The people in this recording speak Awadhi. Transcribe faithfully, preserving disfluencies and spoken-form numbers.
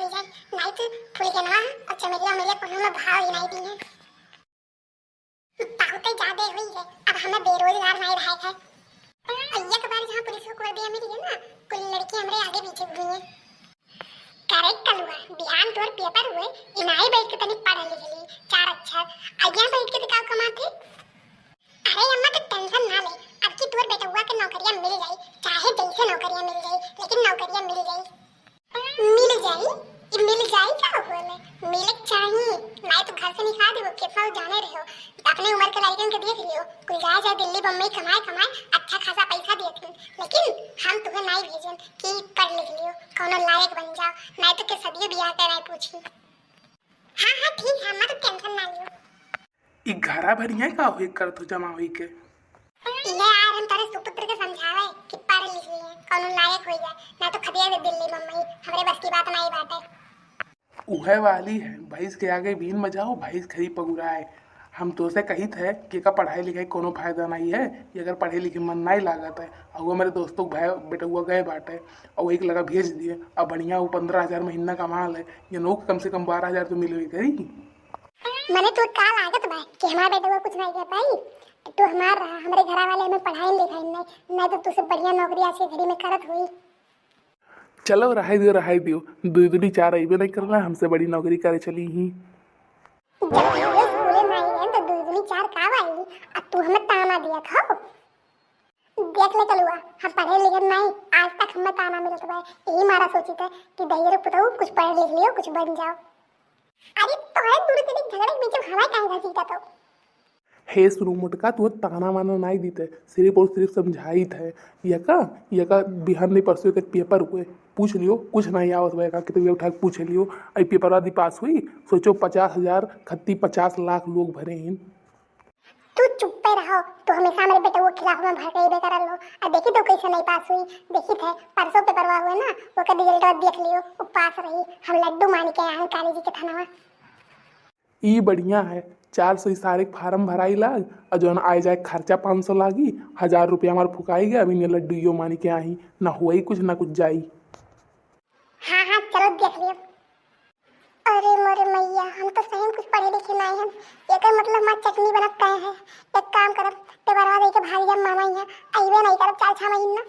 जाए, नाहीं तो फुलगेनवा और चमेलिया उमेलिया कोनो में भाव ही नाहीं दिए। बहुते जादे हुई है, अब हमें बेरोजगार नाहीं रहे है। और एक बार जहाँ पुलिस को कर दिया मिल गया ना, कुल लड़की हमरे आगे पीछे घूमी है। करे कलुआ, बिहान तोर पेपर हुए, इनाई बैठ के तनी पढ़ लिख ली, चार अक्षर, अगिया बैठ के दिखाओ कमाते। अरे अम्मा, तो टेंशन ना ले, अब की तोर बेटउआ के नौकरिया मिल जाई, चाहे जैसे नौकरिया मिल जाई, लेकिन नौकरिया मिल जाई। मिल जाई? ई मिल जाई का बोले? मिले के चाही, नाहीं तो घर से निकाल देबो, केतना जाने रहो। अपने उम्र के लड़कन के देख लियो, कुल जाए जाए दिल्ली बम्बई कमाए कमाए, अच्छा खासा पैसा देत हैं, लेकिन हम तुहे नाहीं भेजन कि पढ़ लिख लियो, कोनो लायक बन जाओ, नाहीं तो के सदियों बियाह के नाहीं पूछी। हाँ हाँ ठीक है, अम्मा तो टेंशन ना लियो। ई घरा भरिया का होई करत हो जमा होई के? ले यार, हम तारे सुपुत्र के समझावे कि पढ़ लिख लिए, कौनो लायक हो जाए, ना तो खदिया दे दिल्ली बम्बई, हमरे बस की बात नहीं बाटे। उहे वाली है, भैंस के आगे बीन बजाओ, भैंस खरी पगुराए। हम तोसे कहित है कि एका पढ़ाई लिखाई कोनो फायदा नहीं है, ये अगर पढ़े लिखे मन नहीं लागत है, और वो मेरे दोस्तों के भाई बेटउआ गए बाटे, और वही के लगा भेज दिए। अब बढ़िया वो पन्द्रह हजार महीना कमा ले, ये नौक कम से कम बारह हजार तो मिलबे करी। मने तोर का लागत बा कि हमार बेटवा कुछ नहीं कर पाई? तू हमार रहा, हमरे घरा वाले हमें पढ़ाई लिखाई नहीं, नहीं तो तुझसे बढ़िया नौकरी आज के घड़ी में करत हुई। चलो, रहाई दियो, रहाई दियो, दुई दुनी चार अइबे नहीं करला, हमसे बड़ी नौकरी करे चली ही। जब ये स्कूले नहीं है तो दुई दुनी चार का आई? अब तू हमें ताना दिया खाओ। देख ले कलुआ, हम पढ़े लिखे नहीं, आज तक हमें ताना मिलत बा। यही मारा सोचित है कि दहियर पुतहु कुछ पढ़ लिख लियो, कुछ बन जाओ। अरे तोहरे दूर के झगड़े के बीच में हमारे काहे घसीटा तो? हे सुनो मोटका, तू ताना वाना नहीं दीते, सिर्फ और सिर्फ समझाइत है। यका, यका बिहान नहीं परसों के पेपर हुए, पूछ लियो, कुछ नहीं आवत हुआ, का किताब उठा के पूछ लियो। आई पेपर आदि पास हुई, सोचो पचास हजार खत्ती पचास लाख लोग भरे हैं। तू चुप्पे रहो, तू हमेशा हमरे बेटउआ के खिलाफ में भड़कइबे करल हो। आ देखी तो कैसे नहीं पास हुई, देखी थे परसों पेपरवा हुए ना, ओकर रिजल्टवा देख लियो, वो पास रही। हम लड्डू मानी के यहाँ काली जी के थानवा। ई बढ़िया है, चार सौ इशारे के फार्म भराई लाग, और जौन आए जाए खर्चा पाँच सौ लागी, हजार रुपया हमार फुकाई गए, अभी ने लड्डू यो मानी के आही, ना हुई कुछ ना कुछ जाई। हाँ हाँ चलो देख लियो। अरे मोरे मैया, हम तो सही में कुछ पढ़े लिखे नहीं हम। एकर मतलब माँ चटनी बनत काहे है? एक काम करब, पेपरवा दे के भाग जाब मामा यहाँ, अइबे नहीं करब चार छह महीना।